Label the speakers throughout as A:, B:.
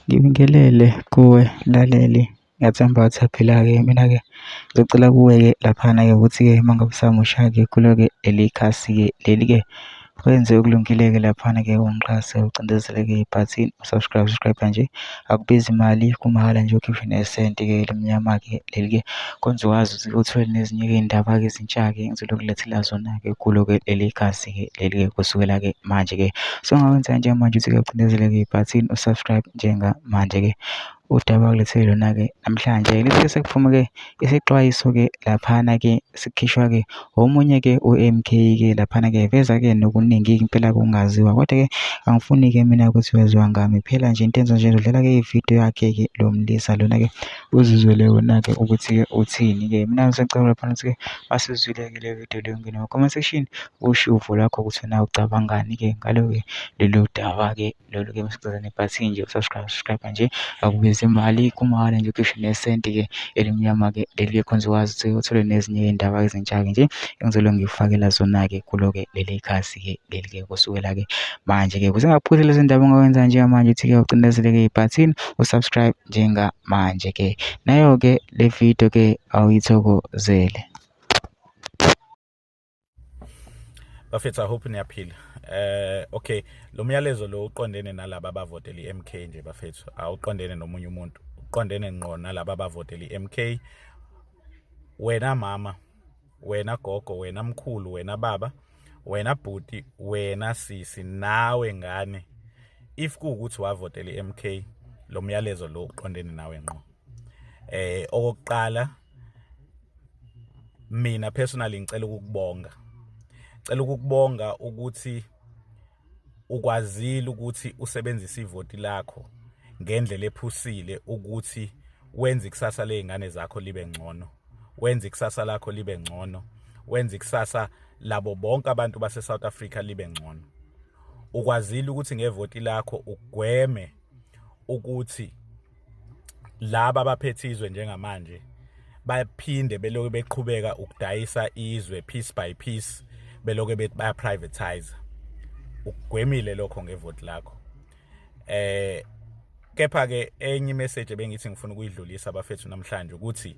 A: Ngibingelele kuwe mlaleli, ngiyathemba ukuthi uyaphila-ke. Mina-ke ngizocela kuwe-ke laphana-ke ukuthi-ke uma ngabe usamusha-ke kulo-ke leli khasi-ke leli-ke wenze okulungile-ke laphana-ke ungixhase ucindezele-ke ibhathini u-subscribe, subscribe nje akubizi imali kumahhala nje ukhiphe nesenti-ke elimnyama-ke leli-ke kwenza wazi ukuthi uthole nezinye-ke iy'ndaba-ke ezintsha-ke engizokulethela zona-ke kulo-ke leli khasi-ke leli-ke kusukela-ke manje-ke. So ongakwenza njengamanje ukuthi-ke ucindezele-ke ibhathini u-subscribe njengamanje-ke. Udaba okulethele lona-ke namhlanje lithi sekuphume-ke isexwayiso-ke laphana-ke sikhishwa-ke omunye-ke u-M_K-ke laphana-ke veza-ke nokuningi impela kungaziwa kodwa-ke angifuni-ke mina ukuthi waziwa ngami phela nje into enza nje udlala-ke ividiyo yakhe-ke lo mlisa lona-ke uzizwele wona-ke ukuthi-ke uthini-ke. Mina ngisacela laphana ukuthi-ke masizwile-ke le vidiyo leyo ungene kuma-comment section usho uvo lwakho ukuthi wena ucabangani-ke ngalo-ke lolu daba-ke. Lolu-ke masichazane nebhathini nje u-subscribe, subscribe nje akubizi imali kumahhala nje ukhishwe nesenti-ke elimnyama-ke leli-ke khonze ukwazi ukuthi uthole nezinye iy'ndaba ezintsha-ke nje engizobe ngikufakela zona-ke kulo-ke leli khasi-ke leli-ke kusukela-ke manje-ke. Ukuze ungaphuthi lezi ndaba ongakwenza njengamanje ukuthi-ke ucindezele-ke ibhathini u-subscribe njengamanje-ke. Nayo-ke le video-ke awuyithokozele.
B: Bafethu, I hope niyaphila. Okay, lo myalezo lo uqondene nalaba abavotela iMK nje bafethu, awuqondene nomunye umuntu. Uqondene ngqo nalaba abavotela iMK. Wena mama, wena gogo, wena mkhulu, wena baba, wena bhuti, wena sisi, nawe ngane. If kuwukuthi wavotela iMK, lo myalezo lo uqondene nawe ngqo. Okokuqala mina personally ngicela ukukubonga, cela ukukubonga ukuthi ukwazile ukuthi usebenzise ivoti lakho ngendlela ephusile ukuthi wenze ikusasa lezingane zakho libe ngcono, wenze ikusasa lakho libe ngcono, wenze ikusasa labo bonke abantu base South Africa libe ngcono. Ukwazile ukuthi ngevoti lakho ugweme ukuthi laba abaphethe izwe njengamanje baphinde beloku beqhubeka ukudayisa izwe piece by piece, beloku bethi baya privatize. Ukugwemile lokho ngevoti lakho. Kepha ke enye message ebengithi ngifuna ukuyidlulisa bafethu namhlanje ukuthi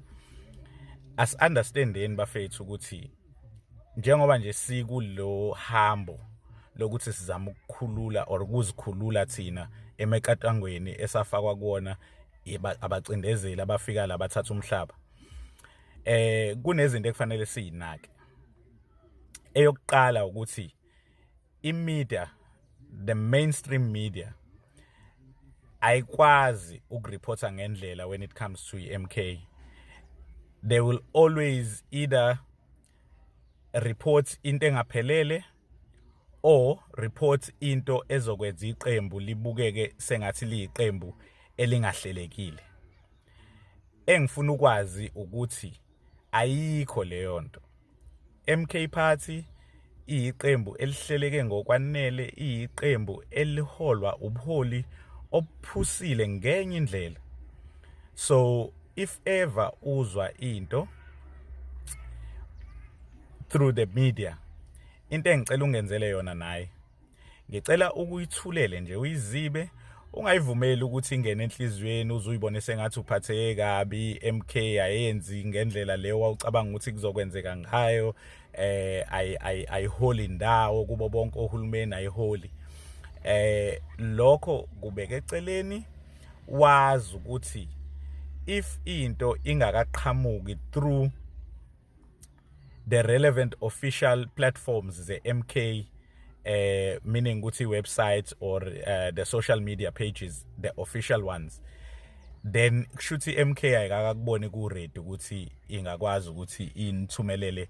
B: as understandeni bafethu ukuthi njengoba nje sikulo hambo lokuthi sizama ukukhulula or ukuzikhulula thina emekatangweni esafakwa kuwona abacindezeli abafika la bathatha umhlaba, kunezinto ekufanele siyinake. Eyokuqala ukuthi i-media, the mainstream media, ayikwazi ukureporta ngendlela when it comes to i-MK. They will always either report into engaphelele or report into ezokwenza iqembu libukeke sengathi liyiqembu elingahlelekile. Engifuna ukwazi ukuthi ayikho leyo nto. MK Party iyiqembu elihleleke ngokwanele, iyiqembu eliholwa ubuholi obuphusile ngenye indlela. So if ever uzwa into through the media, into engicela ungenzele yona naye, ngicela ukuyithulele nje, uyizibe, ungayivumeli ukuthi ingene enhliziyweni uze uyibone sengathi uphatheke kabi, MK ayenzi ngendlela leyo wawucabanga ukuthi kuzokwenzeka ngayo, ayiholi indawo kubo bonke ohulumeni, ayiholi. Lokho kubeke eceleni, wazi ukuthi if into ingakaqhamuki through the relevant official platforms ze-MK, meaning ukuthi website or the social media pages, the official ones, then kushuthi MK ayikakuboni ku ready ukuthi ingakwazi ukuthi inithumelele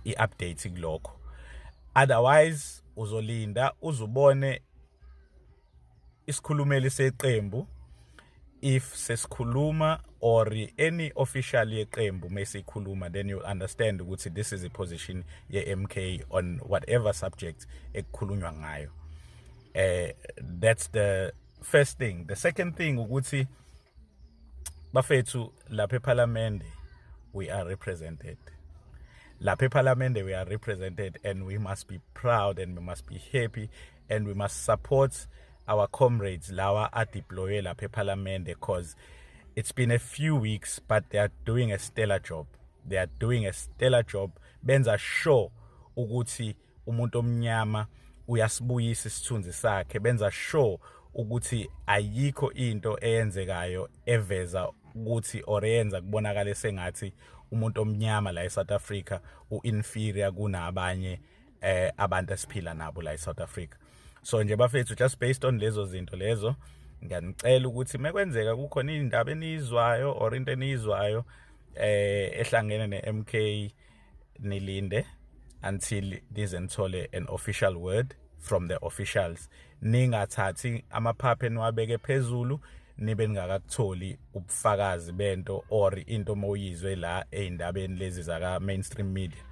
B: i-update kulokho. Otherwise uzolinda uzubone isikhulumeli seqembu if sesikhuluma or any official yeqembu mesikhuluma, then you'll understand ukuthi this is a position ye-MK on whatever subject ekukhulunywa ngayo. That's the first thing. The second thing ukuthi bafethu, lapha eParliament we are represented. Lapha eParliament we are represented and we must be proud and we must be happy and we must support. our comrades lawa adeploywe lapha eParliament, because it's been a few weeks, but they are doing a stellar job. They are doing a stellar job, benza sure ukuthi umuntu omnyama uyasibuyisa isithunzi sakhe, benza sure ukuthi ayikho into eyenzekayo eveza ukuthi or eyenza kubonakale sengathi umuntu omnyama la eSouth Africa uinferior kunabanye abantu esiphila nabo la eSouth Africa. So nje bafethu, just based on lezo zinto lezo, ngiyanicela ukuthi mekwenzeka kukhona indaba enizwayo or into enizwayo ehlangene neMK, nilinde until nize nithole an official word from the officials. Ningathathi amaphaphu eniwabeke phezulu nibe ningakakutholi ubufakazi bento or into mawuyizwe la ey'ndabeni lezi zaka mainstream media.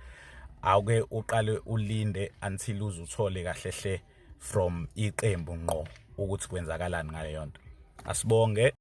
B: Awuke uqale ulinde until uze uthole kahle hle from iqembu ngqo ukuthi kwenzakalani ngaleyo nto. Asibonge.